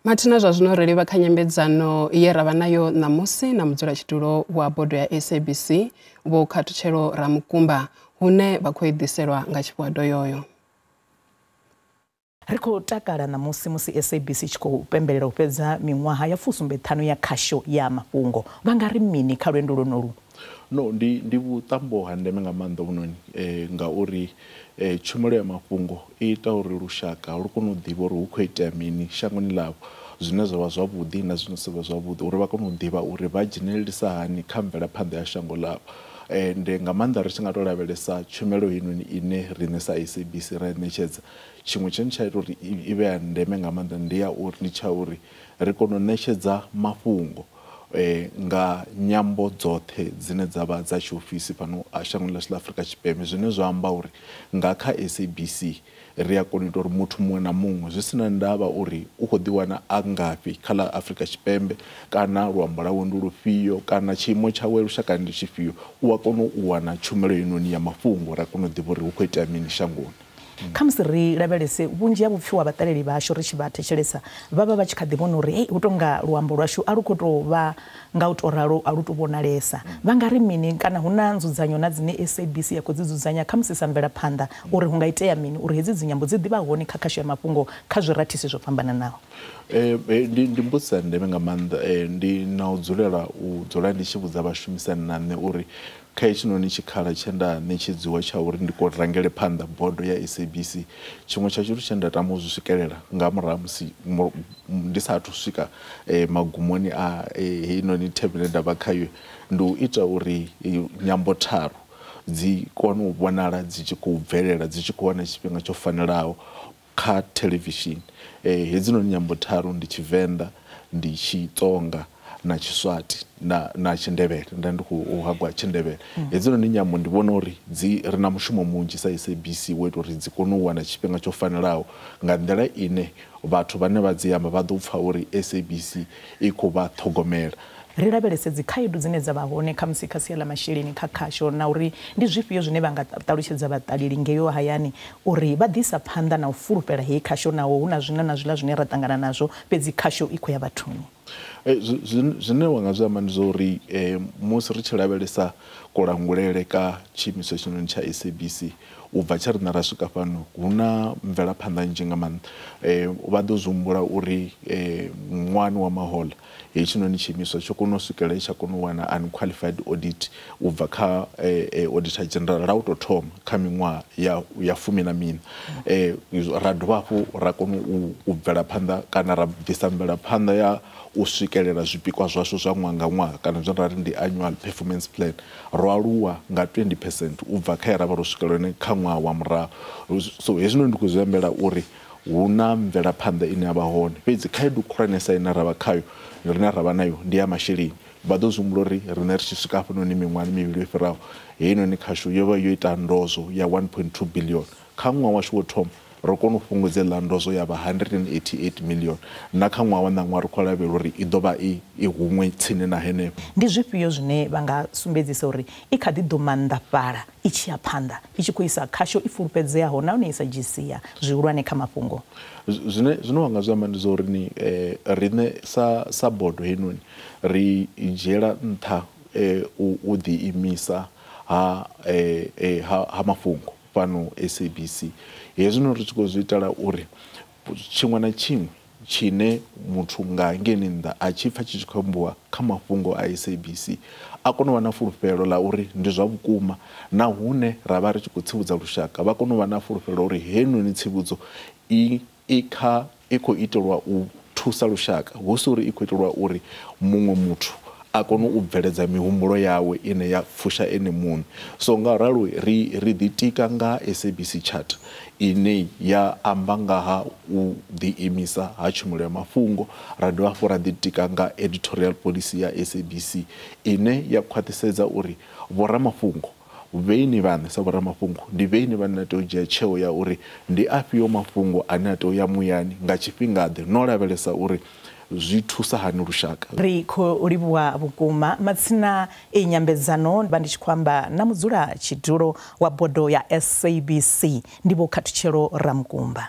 Mathina zwa zwino ri livha kha nyambedzano ye ra vha nayo ṋamusi na mudzulatshidulo wa bodo ya SABC Vho Khathutshelo Ramukumba, hune vha khou ḓiselwa nga tshifhiwa doyoyo. Ri khou takala ṋamusi musi SABC tshi khou pembelela u fhedza miṅwaha ya 75 ya khasho ya mafhungo. Vha nga ri mini kha lwendo lwonolu? No, ndi vhuṱambo ha ndeme nga maanḓa vhunoni, ngauri tshumelo ya mafhungo i ita uri lushaka lu kone u ḓivha uri hu khou itea mini shangoni ḽavho, zwine zwa vha zwavhuḓi na zwine zwa vha zwavhuḓi, uri vha kone u ḓivha uri vha dzhenelelisa hani kha mvelaphanḓa ya shango ḽavho. Ende nga maanḓa ri tshi nga tou lavhelesa tshumelo heinoni ine riṋe sa SABC ra i ṋetshedza, tshiṅwe tshine tsha ita uri i vhe ya ndeme nga maanḓa ndi ya uri ndi tsha uri ri kone u ṋetshedza mafhungo nga nyambo dzoṱhe dzine dza vha dza tshiofisi fhano shangoni ḽashu ḽa Afrika Tshipembe, zwine zwa amba uri nga kha SABC ri a kona u ita uri muthu muṅwe na muṅwe zwi sina ndavha uri u khou ḓiwana a ngafhi kha ḽa Afrika Tshipembe, kana luambo lwawe ndi lufhio, kana tshiimo tshawe lushakani ndi tshifhio, u a kona u wana tshumelo heinoni ya mafhungo, ra kona u ḓivha uri hu khou itea mini shangoni. Khamusi ri lavhelese vhunzhi ha vhupfiwa vhaṱaleli vhashu ri tshi vha thetshelesa vha vha vha tshi kha ḓi vhona uri hei hu tonga luambo lwashu a lu khou tou vha nga u tou ralo, a lu tou vhonalesa. Vha nga ri mini kana hu na nzudzanyo na dzine SABC ya khou dzi dzudzanya khamusi sa mvelaphanḓa uri hu nga itea mini uri hedzi dzinyambo dzi ḓivha hone kha khasho ya mafhungo kha zwirathisi zwo fhambananaho? Ndi mbudziso ya ndeme nga maanḓa. Ndi na u dzulela u dzula ndi tshi vhudza vhashumisani na nṋe uri kha hetshinoni tshikhala tshe nda ṋetshedziwa tsha uri ndi kone rangele phanḓa bodo ya SABC, tshiṅwe tsha tshithu tshe nda tama u zwi swikelela nga murahu musi ndi sa athu swika magumoni a heinoni term ine nda vha khayo, ndi u ita uri nyambo tharu dzi kone u vhonala dzi tshi khou bvelela, dzi tshi khou wana tshifhinga tsho fanelaho kha thelevishini. Hedzinoni nyambo tharu ndi Tshivenḓa, ndi Tshitsonga na Tshiswati na Tshindevhele. Nda ndi khou hangwa Tshindevhele. Hedzinoni nyambo ndi vhona uri dzi ri na mushumo munzhi sa SABC wo ita uri dzi kone u wana tshifhinga tsho fanelaho nga nḓila ine vhathu vhane vha dzi amba vha ḓo pfha uri SABC i khou vha ṱhogomela. Ri lavhelese dzi khaedu dzine dza vha hone khamusi kha sia ḽa masheleni kha khasho, na uri ndi zwifhio zwine vha nga ṱalutshedza vhaṱaleli ngeyo hayani uri vha ḓisa phanḓa na u fulufhela heyi khasho, naho hu na zwine na zwiḽa zwine ra ṱangana nazwo, fhedzi khasho i khou ya vhathuni. Zwine wa nga zwi amba ndi zwa uri musi ri tshi lavhelesa kulangulele ka tshiimiswa tshinoni tsha SABC u bva tsha riṋe ra swika fhano, hu na mvelaphanḓa nnzhi nga maanḓa. Vha ḓo zwi humbula uri ṅwahani wa mahoḽa hetshinoni tshiimiswa tsho kona u swikelela tsha kona u wana unqualified audit u bva kha Auditor General la u tou thoma kha miṅwaha ya 14. Ra dovha hafhu ra kona u bvela phanḓa kana ra bvisa mvelaphanḓa ya u swikelela zwipikwa zwashu zwa ṅwaha nga ṅwaha, kana zwine ra ri ndi annual performance plan. Ro aluwa nga 20% u bva kha ye ra vha ro swikelela hone kha ṅwaha wa murahu. So hezwinoni ndi khou zwi ambela uri hu na mvelaphanḓa ine ya vha hone, fhedzi khaedu khulwanesa ine ra vha khayo, rine ra vha nayo, ndi ya masheleni. Vha ḓo zwi humbula uri riṋe ri tshi swika hafhanoni miṅwahani mivhili yo fhiraho, heinoni khasho yo vha yo ita ndozwo ya 1.2 billion. Kha ṅwaha washu wo thoma ro kona u fhungudza iḽa ndozwo ya vha 188 million, na kha ṅwaha wa ṋaṅwaha ri khou lavhelela uri i ḓo vha i huṅwe tsini na henefho. Ndi zwifhio zwine vha nga sumbedzisa uri i kha ḓi ḓo maanḓafhala i tshi ya phanḓa, i tshi khou isa khasho i fulufhedzeaho nahone i sa dzhii sia zwihulwane kha mafhungo? Zwine wa nga zwi amba ndi zwa uri ni riṋe sa bodo heinoni ri dzhiela nṱha u ḓiimisa ha mafhungo fhano SABC. Hezwino ri tshi khou zwi itela uri tshiṅwe na tshiṅwe tshine muthu nga hangeini nnḓa a tshi pfha tshi tshi khou ambiwa kha mafhungo a SABC a kone u vha na fulufhelo ḽa uri ndi zwa vhukuma, na hune ra vha ri tshi khou tsivhudza lushaka vha kone u vha na fulufhelo uri heinoni tsivhudzo i khou itelwa u thusa lushaka, hu si uri i khou itelwa uri muṅwe muthu a kone u bveledza mihumbulo yawe ine ya fusha ene muṋe. So nga ralo ri ḓitika nga SABC Charter ine ya amba nga ha u ḓiimisa ha tshumelo ya mafhungo, ra dovha hafhu ra ḓitika nga editorial policy ya SABC ine ya khwaṱhisedza uri vhoramafhungo vheini vhaṋe sa vhoramafhungo ndi vheini vhane na tea u dzhia tsheo ya uri ndi afhio mafhungo ane a tea u ya muyani nga tshifhingaḓe, no lavhelesa uri zwi thusa hani lushaka. Ri khou livhuwa vhukuma matsina e nyambedzano vha ndi tshi khou amba na mudzulatshidulo wa bodo ya SABC ndi Vho Khathutshelo Ramukumba.